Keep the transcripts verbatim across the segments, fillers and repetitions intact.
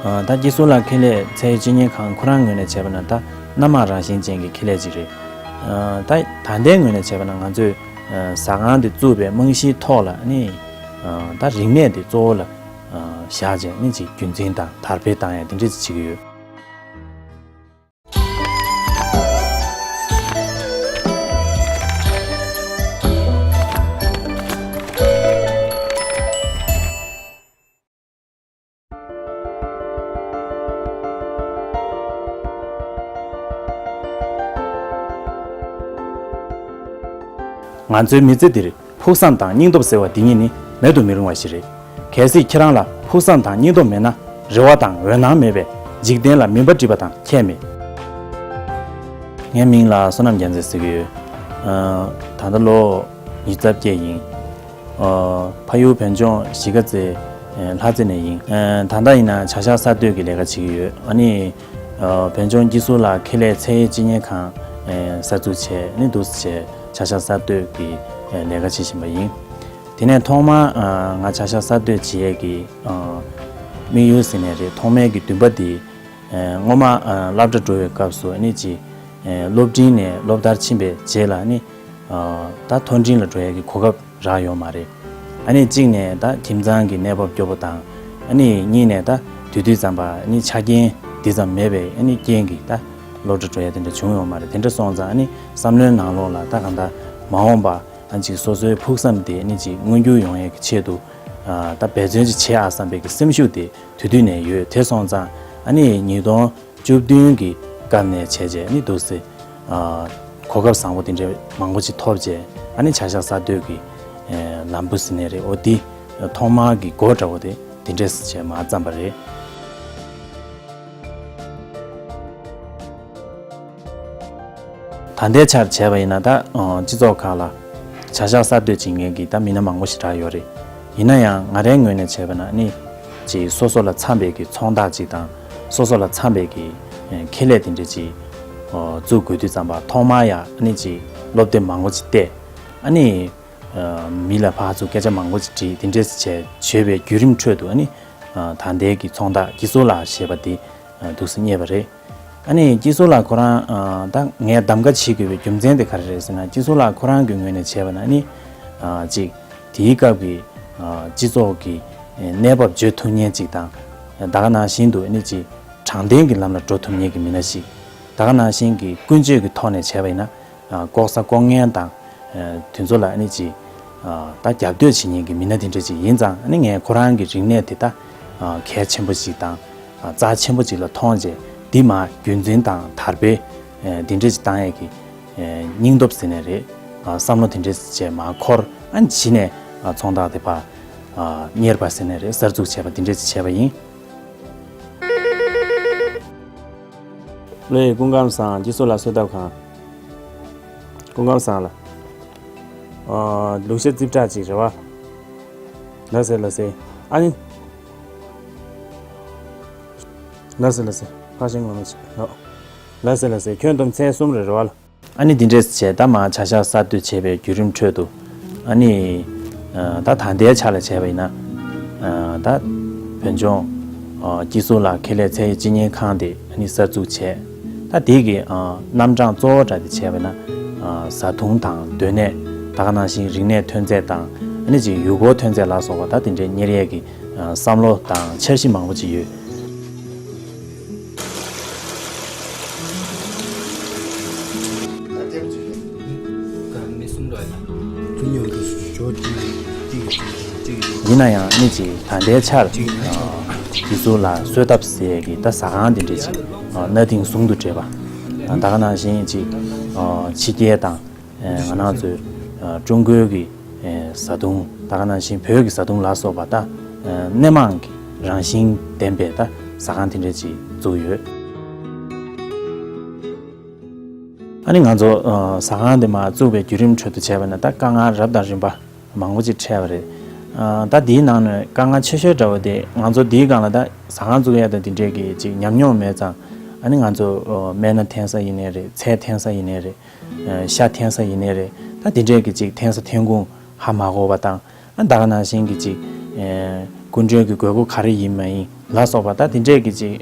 ཨ། ད་སྐྱིད་གསོལ་ལ་ཁེ་ལས་ཚད་ཡོད་སྤྱི་གཉེར་ཁང་ཁོ་རང་ངོས་ནས་བྱས་པ་ན་ད་སྣ་མང་རང་བཞིན་ཅན་གྱི་ཁེ་ལས་ཅིག་རེད། ཨ། ད་ད་ལྟའི་ངོས་ནས་བྱས་པ་ན་ང་ཚོས་ཨ། ཟ་ཁང་དེ་བཙུགས་པའི་རྨང་གཞིའི་ཐོག་ལ་ནི་ཨ། ད་རིག་གནས་དེ་གཙོ་བོ་ལ་ཨ། བཞག་བྱས་ནི་ཅིག་རྒྱུན་འཛིན་དང་དར་སྤེལ་བཏང་ཡ་དེ་འདྲ་ཅིག་བྱེད་ཀྱི་ཡོད། ང་ཚོའི་མི་ཚེ་འདིར་ཕུགས་བསམ་དང་སྙིང་སྟོབས་ཟེར་བ་འདི་གཉིས་ནི་མེད་དུ་མི་རུང་བ་ཞིག་རེད། གལ་སྲིད་ཁྱེད་རང་ལ་ཕུགས་བསམ་དང་སྙིང་སྟོབས་མེད་ན། རེ་བ་དང་འོད་སྣང་མེད་པས་འཇིག་རྟེན་ལ་མུན་པ་སྒྲིབ་པ་དང་ཁྱད་མེད། ངའི་མིང་ལ་བསོད་ནམས་རྒྱལ་མཚན་ཟེར་གྱི་ཡོད། ཨ། ད་ལྟ་ལོ་ཉི་ཤུ་རྩ་བརྒྱད་ཡིན། ཨ། ཕ་ཡུལ་བོད་ལྗོངས་གཞིས་ཀ་རྩེ་ལྷ་རྩེ་ནས་ཡིན། ཨ། ད་ལྟ་ཡིན་ན་བྱ་གཞག་གསར་གཏོད་ཀྱི་ལས་ཀ་བྱེད་ཀྱི་ཡོད། ཨ་ནི་ཨ། བོད་ལྗོངས་སྐྱིད་གསོལ་ལ་ཁེ་ལས་ཚད་ཡོད་སྤྱི་གཉེར་ཁང་ཨ། གསར་འཛུགས་བྱས་ནི་འདུག་སེ་བྱས་བྱ་གཞག་གསར་གཏོད་ཀྱི་ཨ། ལས་ཀ་བྱེད་བཞིན་པ་ཡིན། དེ་ནས་ཐོག་མར་ཨ། ང་བྱ་གཞག་གསར་གཏོད་བྱེད་ཡས་ཀྱི་ཨ། དམིགས་ཡུལ་ཟེར་ནའི་རེད། ཐོག་མའི་གི་འདུན་པ་དེ་ཨ། སྔོན་མ་ཨ། སློབ་གྲྭ་འགྲོ་བའི་སྐབས་སུ་ཨ་ནི་ཅིག་ཨ། སློབ་འབྲིང་ནས་སློབ་མཐར་ཕྱིན་པའི་རྗེས་ལ་ཨ་ནི་ཨ། ད་མཐོ་འབྲིང་ལ་འགྲོ་ཡས་ཀྱི་གོ་སྐབས་རག་ཡོད་མ་རེད། ཨ་ནི་གཅིག་ནས་ད་ཁྱིམ་ཚང་གི་གནས་བབ་སྐྱོ་པོ་དང་། ཨ་ནི་གཉིས་ནས་ད་དུས་དུས་ཙམ་པ་ཨ་ནི་ཆ་རྐྱེན་འདི་ཙམ་མེད་པའི་ཨ་ནི་རྐྱེན་གྱིས་ད་སློབ་གྲྭ་འགྲོ་ཡ་དེ་འདྲ་བྱུང་ཡོད་མ་རེད། དེ་འདྲ་སོང་ཙང་ཨ་ནི་བསམ་བློའི་ནང་ལོགས་ལ་ད་གང་ལྟར་མ་འོངས་པ་ཨ་ནི་ཅིག་སོ་སོའི་ཕུགས་བསམ་དེ་ཨ་ནི་ཅིག་མངོན་འགྱུར་ཡོང་ཡས་ཀྱི་ཆེད་དུ་ཨ། ད་འབད་བརྩོན་ཅིག་བྱེད་ཨ་བསམ་པའི་གི་སེམས་ཤུགས་དེ་དུས་དུས་ནས་ཡོད། དེ་སོང་ཙང་ཨ་ནི་ཉིས་སྟོང་བཅུ་བདུན་གྱི་སྐབས་ནས་བྱས་རྗེས་ནི་འདུག་སེ་ཨ། གོ་སྐབས་བཟང་པོ་དེ་འདྲའི་མང་པོ་ཅིག་ཐོབ་རྗེས་ཨ་ནི་བྱ་གཞག་གསར་གཏོད་ཀྱི་ཨ། ལམ་བུ་ཟེར་ནའི་རེད། འོ་འདི་ཐོག་མར་གྱི་འགོ་འདྲ་བོ་དེ་དེ་འདྲས་བྱས་མར་བརྩམས་པ་རེད། ད་ལྟའི་ཆར་བྱས་པ་ཡིན་ན་ད་ཨ། སྤྱི་ཚོགས་ཁག་ལ་བྱ་གཞག་གསར་གཏོད་བྱེད་མཁན་གྱི་ད་མི་སྣ་མང་པོ་ཞིག་རག་ཡོད་རེད། ཡིན་ན་ཡང་ང་རའི་ངོས་ནས་བྱས་པ་ན་ནི་ཅིག་སོ་སོ་ལ་འཚམ་པའི་གི་ཚོང་རྟགས་ཅིག་དང་། སོ་སོ་ལ་འཚམ་པའི་གི་ཨ། ཁེ་ལས་དེ་འདྲ་ཅིག་ཨ། བཙུགས་དགོས་དུས་ཙམ་པ་ཐོག་མར་ཡ་ཨ་ནི་ཅིག་སློབ་དེབ་མང་པོ་ཅིག་བལྟས། ཨ་ནི་ཨ། མི་ལ་ཕར་ཚུར་སྐད་ཆ་མང་པོ་ཅིག་དྲིས། དེ་འདྲས་བྱས་བྱས་པའི་བརྒྱུད་རིམ་ཁྲོད་དུ་ཨ་ནི་ཨ། ད་ལྟའི་གི་ཚོང་རྟགས་སྐྱིད་གསོལ་ལགས་ཞེས་པ་འདི་ཨ། འདུག་སེ་རྙེད་པ་རེད། ཨ་ནི་སྐྱིད་གསོལ་ལགས་ཁོ་རང་ཨ། ད་ངས་གདམ་ག་བྱེད་དགོས་པའི་རྒྱུ་མཚན་དེ་ག་རེ་རེད་ཟེར་ན། སྐྱིད་གསོལ་ལགས་ཁོ་རང་གི་ངོས་ནས་བྱས་པ་ན་ནི་ཨ། ཅིག་དེའི་སྐབས་ཀྱི་ཨ། སྤྱི་ཚོགས་ཀྱི་གནས་བབ་བརྗོད་ཐུབ་མཁན་ཅིག་དང་། ད་ག་ནང་བཞིན་དུ་ཨ་ནི་ཅིག་དྲང་བདེན་གྱི་ལམ་ལ་འགྲོ་ཐུབ་མཁན་གྱི་མི་སྣ་ཞིག་ད་ག་ནང་བཞིན་གྱི་ཀུན་སྤྱོད་ཀྱི་ཐོག་ནས་བྱས་པ་ཡིན་ན། ཨ། ལྐོག་ཟ་ལྐོག་རྔན་དང་། ཨ། དེ་ཚོ་ལ་ཨ་ནི་ཅིག་ཨ། ད་རྒྱབ་གཏོད་བྱེད་མཁན་གྱི་མི་སྣ་དེ་འདྲ་ཅིག་ཡིན་ཙང་། ཨ་ནི་ངས་ཁོ་རང་གི་རིག་གནས་དེ་ད་ཨ། གལ་ཆེན་པོ་ཞིག་དང་། ཨ། རྩ་ཆེན་པོ་ཅིག་ལ་མཐོང་རྗེས་འདི་མར་རྒྱུན་འཛིན་དང་དར་སྤེལ་ཨ། དེ་འདྲ་ཅིག་བཏང་ཡས་ཀྱི་ཨ། སྙིང་སྟོབས་ཟེར་ནའི་རེད། ཨ། བསམ་བློ་དེ་འདྲ་ཅིག་བྱས་མར་འཁོར། ཨ་ནི་གཞི་ནས་ཨ། ཚོང་རྟགས་དེ་ཕར་ཨ། གཉེར་པ་ཟེར་ནའི་རེད། གསར་འཛུགས་བྱས་པ་དེ་འདྲ་ཅིག་བྱས་པ་ཡིན། ལོས་སྐུ་ཁམས་བཟང་། སྐྱིད་གསོལ་ལགས་གསོལ་ཐབ་ཁང་། སྐུ་ཁམས་བཟང་ལགས། ཨ། ལུག་ཤ་རྩིབས་ཁྲག་ཅིག་རེད་བ། ལགས་སེ་ལགས་སེ། ཨ་ནི། ལགས་སེ་ལགས་སེ། ཕར་ཕྱིན་ངོ་མ་ཅིག་ལགས། ལགས་སེ་ལགས་སེ། ཁྱོན་བསྡོམས་ཚད་གསུམ་རེད་རེད་བ་ལགས། ཨ་ནི་འདི་འདྲས་བྱས་ད་མར་བྱ་གཞག་གསར་གཏོད་བྱས་པའི་བརྒྱུད་རིམ་ཁྲོད་དུ། ཨ་ནི་ཨ། ད་ད་ལྟའི་ཆ་ལ་བྱས་པ་ཡིན་ན། ཨ། ད་བོད་ལྗོངས་ཨ། སྐྱིད་གསོལ་ལགས་ཁེ་ལས་ཚད་ཡོད་སྤྱི་གཉེར་ཁང་དེ་ཨ་ནི་གསར་འཛུགས་བྱས། ད་དེ་གི་ཨ། རྣམ་གྲངས་གཙོ་བོ་འདྲ་དེ་བྱས་པ་ན། ཨ། བཟའ་འཐུང་དང་སྡོད་གནས། ད་ག་ནང་བཞིན་རིག་གནས་ཐོན་རྫས་དང་། ཨ་ནི་ཅིག་ཡུལ་སྐོར་ཐོན་རྫས་ལ་སོགས་པ་ད་དེ་འདྲའི་གཉེར་ཡས་ཀྱི་ཨ། བསམ་བློ་དང་འཆར་གཞི་མང་པོ་ཅིག་ཡོད། ཡིན་ན་ཡང་ཨ་ནི་ཅིག་ད་ལྟའི་ཆར་ཨ། སྐྱིད་གསོལ་ལགས་གསོལ་ཐབ་ཟེར་གྱི་ད་ཟ་ཁང་དེ་འདྲ་ཅིག་ཨ། གནའ་དེང་ཟུང་དུ་འབྲེལ་བ། ད་ག་ནང་བཞིན་ཅིག་ཨ། ཕྱི་རྒྱལ་དང་། ཨ། ང་རང་ཚོའི་ཨ། ཀྲུང་གོའི་གི་ཨ། བཟའ་བཏུང་། ད་ག་ནང་བཞིན་བོད་ཀྱི་བཟའ་བཏུང་ལ་སོགས་པ་ད་ཨ། སྣེ་མང་གི་རང་བཞིན་ལྡན་པའི་ད་ཟ་ཁང་དེ་འདྲ་ཅིག་བཙུགས་ཡོད། ཨ་ནི་ང་ཚོ་ཨ། ཟ་ཁང་དེ་མར་བཙུགས་པའི་བརྒྱུད་རིམ་ཁྲོད་དུ་བྱས་པ་ན་ད་དཀའ་ངལ་རབ་དང་རིམ་པ་མང་པོ་ཅིག་འཕྲད་པ་རེད། ཨ། ད་འདིའི་ནང་ནས་དཀའ་ངལ་ཆེ་ཤོས་འདྲ་བོ་དེ་ང་ཚོ་འདིའི་སྒང་ལ་ད་ཟ་ཁང་བཙུགས་ཡ་དང་དེ་འདྲའི་གི་ཅིག་ཉམས་མྱོང་མེད་ཙང་། ཨ་ནི་ང་ཚོ་ཨ། སྨན་སྣ་འཐེན་ས་ཡིན་ནའི་རེད། ཚལ་འཐེན་ས་ཡིན་ནའི་རེད། ཨ། ཤ་འཐེན་ས་ཡིན་ནའི་རེད། ད་དེ་འདྲའི་གི་ཅིག་འཐེན་ས་འཐེན་ཁུངས་ཧ་མ་གོ་བ་དང་། ཨ། ད་ག་ནང་བཞིན་གྱི་ཅིག་ཨ། སྐུ་མགྲོན་གྱི་དགོས་མཁོ་ག་རེ་ཡིན་མ་ཡིན། ལ་སོགས་པ་ད་དེ་འདྲས་ཀྱི་ཅིག་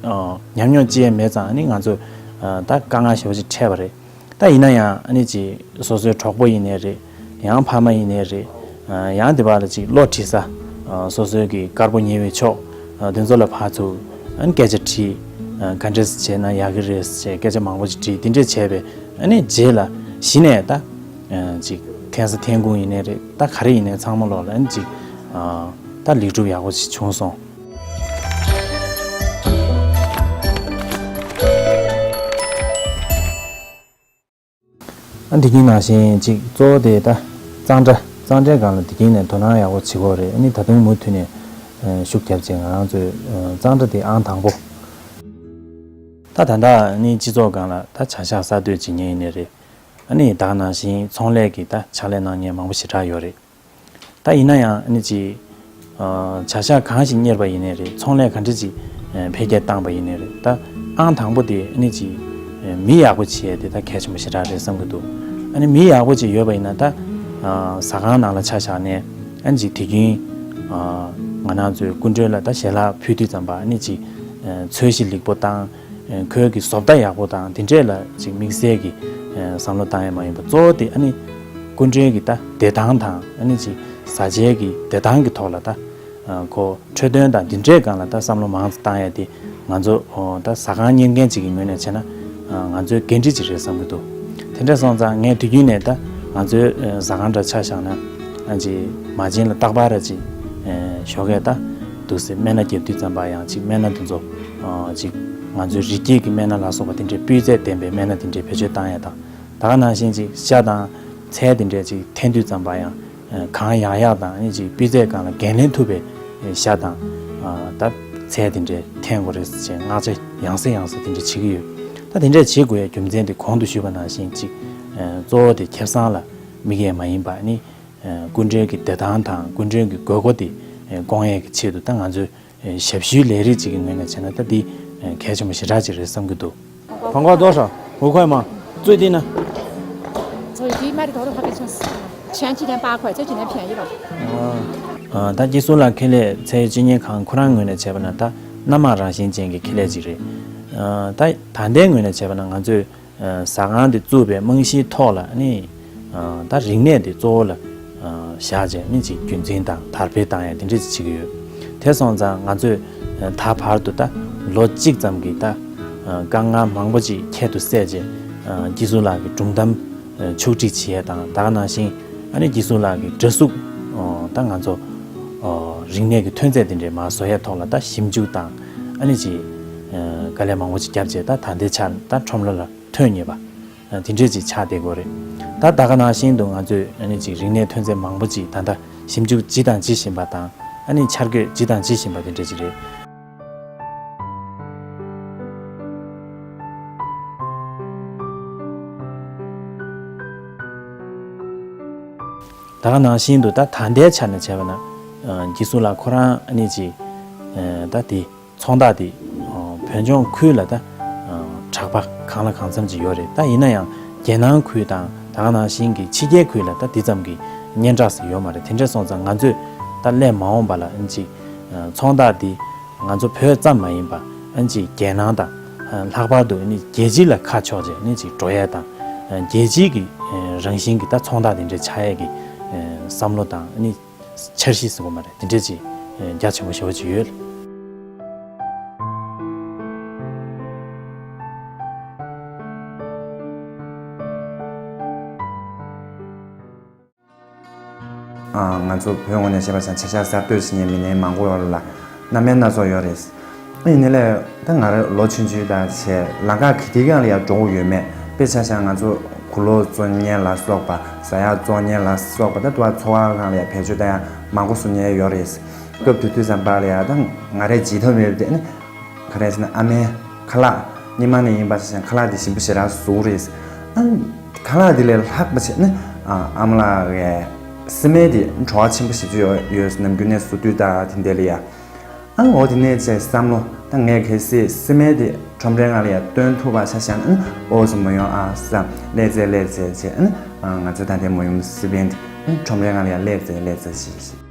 ཉམས་མྱོང་ཅི་ཡང་མེད་ཙང་ཨ་ནི་ང་ཚོ་ད་དཀའ་ངལ་ཞེ་པོ་ཅིག་འཕྲད་པ་རེད། ད་ཡིན་ན་ཡང་ཨ་ནི་ཅིག་སོ་སོའི་གྲོགས་པོ་ཡིན་ནའི་རེད། ཡང་ཕ་མ་ཡིན་ནའི་རེད། ཡང་དེ་བར་ལ་ཅིག་བློ་དྲི་ས། སོ་སོའི་གི་དཀར་པོ་ཉེ་བའི་ཕྱོགས། དེ་ཚོ་ལ་ཕར་ཚུར་སྐད་ཆ་དྲིས། ག་འདྲས་བྱས་ན་ཡག་གི་རེད་ཅེས་སྐད་ཆ་མང་པོ་ཅིག་དྲིས། དེ་འདྲས་བྱས་པས་ཨ་ནི་རྗེས་ལ་གཞི་ནས་ད་ཅིག་འཐེན་ས་འཐེན་ཁུངས་ཡིན་ནའི་རེད། ད་ག་རེ་ཡིན་ནའི་ཚང་མ་ལོག་ལ་ཨ་ནི་ཅིག་ད་ལེགས་གྲུབ་ཡག་པོ་ཅིག་བྱུང་སོང་། ཨ་འདི་གིན་ནང་བཞིན་ཅིག་གཙོ་བོ་དེ་ད་གཙང་སྦྲ། གཙང་སྦྲའི་སྒང་ལ་འདི་གིན་ནས་དོ་སྣང་ཡག་པོ་བྱེད་དགོས་རེད། ཨ་ནི་ད་དུང་མུ་མཐུད་ནས་ཤུགས་རྒྱབ་བྱས་ང་རང་ཚོས་གཙང་སྦྲ་དེ་ཨང་དང་པོ། ད་ད་ལྟ་ནི་སྤྱི་ཚོགས་སྒང་ལ་ད་བྱ་གཞག་གསར་གཏོད་བྱེད་མཁན་ཡིན་ནའི་རེད། ཨ་ནི་ད་ག་ནང་བཞིན་ཚོང་ལས་ཀྱི་ད་ཕྱག་ལས་གནང་མཁན་མང་པོ་ཞེ་དྲག་ཡོད་རེད། ད་ཡིན་ན་ཡང་ཨ་ནི་ཅིག་བྱ་གཞག་གང་ཞིག་གཉེར་པ་ཡིན་ནའི་རེད། ཚོང་ལས་ག་འདྲ་ཅིག་འཕེལ་རྒྱས་བཏང་པ་ཡིན་ནའི་རེད། ད་ཨང་དང་པོ་དེ་ཨ་ནི་ཅིག་མི་ཡག་པོ་བྱེད་ཡས་དེ་ད་གལ་ཆེན་པོ་ཞེ་དྲག་རེད་བསམ་གྱི་འདུག་ཨ་ནི་མི་ཡག་པོ་ཅིག་ཡོད་པ་ཡིན་ན་ད་ཟ་ཁང་ནང་ལ་ཆ་བཞག་ནས་ཨ་ནི་ཅིག་དེ་གིན་ང་རང་ཚོའི་སྐུ་མགྲོན་ལ་ད་ཞལ་ལག་ཕུལ་དུས་ཙམ་པ་ཨ་ནི་ཅིག་ཚོས་གཞི་ལེགས་པོ་བཏང་། ཁོའི་གི་བཟོ་ལྟ་ཡག་པོ་དང་དེ་འདྲས་ལ་ཅིག་དམིགས་བསལ་གྱི་བསམ་བློ་བཏང་ཡས་མ་ཡིན་པ། གཙོ་བོ་དེ་ཨ་ནི་སྐུ་མགྲོན་གྱི་ད་བདེ་ཐང་དང་ཨ་ནི་ཅིག་བཟའ་བཅའི་གི་བདེ་ཐང་གི་ཐོག་ལ་ད་ཁོ་འཕྲོད་བསྟེན་དང་དེ་འདྲས་སྒང་ལ་ད་བསམ་བློ་མང་ཙམ་བཏང་ཡས་དེ་ང་ཚོ་ད་ཟ་ཁང་གཉེར་མཁན་ཅིག་གི་ངོས་ནས་བྱས་ན་ང་ཚོའི་འགན་འཁྲི་ཅིག་རེད་བསམ་གྱི་འདུག་དེ་འདྲས་སོང་ཙང་ངས་དུས་རྒྱུན་ནས་ད་ང་ཚོའི་ཟ་ཁང་འདྲ་ཆ་བཞག་ན་ཅིག་མ་བྱན་ལ་རྟག་པར་ར་ཅིག་ཞོགས་ཀས་ད་འདུག་སེ་སྨན་སྣ་བརྒྱབ་དུས་ཙམ་པ་ཡང་ཅིག་སྨན་སྣ་དེ་ཚོ་ཅིག་ང་ཚོའི་རི་སྐྱེས་ཀྱི་སྨན་སྣ་ལ་སོགས་པ་དེ་འདྲའི་སྤུས་ཚད་ལྡན་པའི་སྨན་སྣ་དེ་འདྲའི་བེད་སྤྱོད་བཏང་ཡས་དང་། ད་ག་ནང་བཞིན་ཅིག་ཤ་དང་ཚལ་དེ་འདྲའི་ཅིག་འཐེན་དུས་ཙམ་པ་ཡང་གང་ཡག་ཡག་དང་ཨ་ནི་ཅིག་སྤུས་ཚད་སྒང་ལ་འགན་ལེན་ཐུབ་པའི་ཤ་དང་ད་ཚལ་དེ་འདྲའི་འཐེན་དགོས་རེད་ཟེར་བྱས་མངགས་ཆ་ཡང་སེ་ཡང་སེ་དེ་འདྲ་བྱེད་ཀྱི་ཡོད། ད་དེ་འདྲ་བྱེད་དགོས་ཡའི་རྒྱུ་མཚན་དེ་གོང་དུ་ཞུས་པ་ནང་བཞིན་ཅིག་གཙོ་བོ་དེ་ཁེ་བཟང་ལ་དམིགས་ཡས་མ་ཡིན་པ་ཨ་ནི་སྐུ་མགྲོན་གྱི་བདེ་ཐང་དང་སྐུ་མགྲོན་གྱི་དགོས་མཁོ་དེ་སྐོང་ཡས་ཀྱི་ཆེད་དུ་ད་ང་ཚོའི་ཞབས་ཞུའི་ལས་རིགས་ཅིག་གི་ངོས་ནས་བྱས་ན་ད་འདི་གལ་ཆེན་པོ་ཞེ་དྲག་ཅིག་རེད་བསམ་གྱི་འདུག 黄瓜多少？五块吗？最低呢？最低卖的多少块变成四块，前几天八块，这几天便宜了。 ད་སྐྱིད་གསོ་ལགས་ཁེ་ལས་ཚད་ཡོད་སྤྱི་གཉེར་ཁང་ཁོ་རང་ངོས་ནས་བྱས་པ་ན་ད་སྣ་མང་རང་བཞིན་ཅན་གྱི་ཁེ་ལས་ཅིག་རེད། ད་ད་ལྟའི་ངོས་ནས་བྱས་པ་ན་ང་ཚོས་ཟ་ཁང་འདི་བཙུགས་པའི་རྨང་གཞིའི་ཐོག་ལ་ནི་ད་རིག་གནས་འདི་གཙོ་བོ་ལ་བཞག་བྱས་ནི་ཅིག་རྒྱུན་འཛིན་དང་དར་སྤེལ་བཏང་ཡ་དེ་འདྲ་ཅིག་བྱེད་ཀྱི་ཡོད། དེ་སོང་ཙང་ང་ཚོས་ད་བར་དུ་ད་ལོ་གཅིག་ཙམ་གྱི་ད་དཀའ་ངལ་མང་པོ་ཅིག་ཁྱད་དུ་བསད་རྗེས་སྐྱིད་གསོ་ལགས་ཀྱི་སྒྲུང་གཏམ་ཕྱོགས་སྒྲིག་བྱེད་ཡ་དང་། ད་ག་ནང་བཞིན་ཨ་ནི་སྐྱིད་གསོ་ལགས་ཀྱི་འདྲ་གཟུགས་ད་ང་ཚོ་རིག་གནས་ཀྱི་ཐོན་རྫས་དེ་འདྲའི་མར་བཟོ་ཡ་ཐོག་ལ་ད་ཞིབ་འཇུག་དང་ཨ་ནི་ཅིག་དཀའ་ལས་མང་པོ་ཅིག་བརྒྱབ་རྗེས་ད་ད་ལྟའི་ཆར་ད་ཁྲོམ་ར་ལ་ཐོན་ངེས་པ། དེ་འདྲས་ཅིག་ཆགས་བསྡད་ཀྱི་ཡོད་རེད། ད་ད་ག་ནང་བཞིན་དུ་ང་ཚོས་ཨ་ནི་ཅིག་རིག་གནས་ཐོན་རྫས་མང་པོ་ཅིག་ད་ལྟ་ཞིབ་འཇུག་བྱེད་དང་བྱེད་བཞིན་པ་དང་ཨ་ནི་འཆར་འགོད་བྱེད་དང་བྱེད་བཞིན་པ་དེ་འདྲས་ཅིག་རེད། ད་ག་ནང་བཞིན་དུ་ད་ད་ལྟའི་ཆ་ནས་བྱས་པ་ན་སྐྱིད་གསོ་ལགས་ཁོ་རང་ཨ་ནི་ཅིག་ད་དེ། ཚོང་རྟགས་འདི་བོད་ལྗོངས་ཁུལ་ལ་ད་གྲགས་པ་གང་ལ་གང་འཚམ་ཅིག་ཡོད་རེད། ད་ཡིན་ན་ཡང་རྒྱལ་ནང་ཁུལ་དང་ད་ག་ནང་བཞིན་གྱི་ཕྱི་རྒྱལ་ཁུལ་ལ་ད་འདི་ཙམ་གྱི་སྙན་གྲགས་ཤིག་ཡོད་མ་རེད། དེ་འདྲ་སོང་ཙང་ང་ཚོས་ད་སླད་མ་འོངས་པ་ལ་ཨ་ནི་ཅིག་ཚོང་རྟགས་འདི་ང་ཚོ་བོད་ཙམ་མ་ཡིན་པ་ཨ་ནི་ཅིག་རྒྱལ་ནང་དང་ལྷག་པར་དུ་ཨ་ནི་རྒྱལ་སྤྱི་ལ་ཁ་ཕྱོགས་བྱས་ཨ་ནི་ཅིག་འགྲོ་ཡས་དང་རྒྱལ་སྤྱིའི་གི་རང་བཞིན་གྱི་ད་ཚོང་རྟགས་འདི་འདྲ་ཆགས་ཡས་ཀྱི་བསམ་བློ་དང་ཨ་ནི། འཆར་གཞི་ཟེར་དགོས་མ་རེད། དེ་འདྲས་ཅིག་རྒྱ་ཆེན་པོ་ཞེ་པོ་ཅིག་ཡོད། ང་ཚོ་བོད་ངོས་ནས་བཤད་པ་ཆ་བྱ་གཞག་གསར་གཏོད་བྱེད་མཁན་མི་སྣ་མང་པོ་ཡོད་ལ་སྣ་མིན་སྣ་ཚོགས་ཡོད་རེད། ཡིན་ནའི་ལས་ད་ང་རང་ལོ་ཆུང་ཆུང་དང་བྱས་ལམ་ཁ་ག་དེ་གང་ལ་ཡང་འགྲོ་གི་ཡོད་མེད། དཔེ་ཆ་བཞག་ང་ཚོ་གོས་ལོག་བཙོང་མཁན་ལ་སོགས་པ་ཟ་ཡག་བཙོང་མཁན་ལ་སོགས་པ་ད་དུ་བ་འཚོ་བ་སྒང་ལ་ཡང་བེད་སྤྱོད་ད་ཡང་མང་པོ་བཟོ་མཁན་ཡོད་རེད། སྐབས་དེ་དུས་ཙམ་པ་ལ་ཡང་ད་ང་རས་བྱེད་ཐབས་མེད་པ་དེ་ནི་ག་རེ་ཟེར་ན་ཨ་མའི་ཁ་ལག་སྔོན་མ་ནས་ཡིན་པ་ཞིག་ཁ་ལག་དེ་ཞིམ་པོ་ཞེ་དྲག་བཟོ་གི་རེད། ཨ་ཁ་ལག་དེ་ལས་ལྷག་པ་བྱས་ནི་ཨ་མ་ལགས་ཀྱི་སི་མེན་དེ་བྲོ་བ་ཆེན་པོ་ཞེ་པོ་ཅིག་ཡོད་ཡོད་ནམ་རྒྱུན་ནས་བཟོ་དུས་ད་དེ་འདྲ་ལ་ཡང་། ཨ་འོ་དེ་ནས་བྱས་བསམ་བློ་ད་ངས་གལ་སྲིད་སི་མེན་དེ་ཁྲོམ་རའི་ནང་ལ་ཡང་སྟོན་ཐུབ་པ་ཆ་བཞག་ན་ཨ་ཨོ་ཙམ་མ་ཡོང་ཨ་བསམ་ལས་ཚེ་ལས་ཚེ་བྱས་ཨ་ང་ཚོ་ད་ལྟའི་མ་ཡུམ་སི་མེན་དེ་ཨ་ཁྲོམ་རའི་ནང་ལ་ཡང་ལས་ཚེ་ལས་ཚེ་བྱས།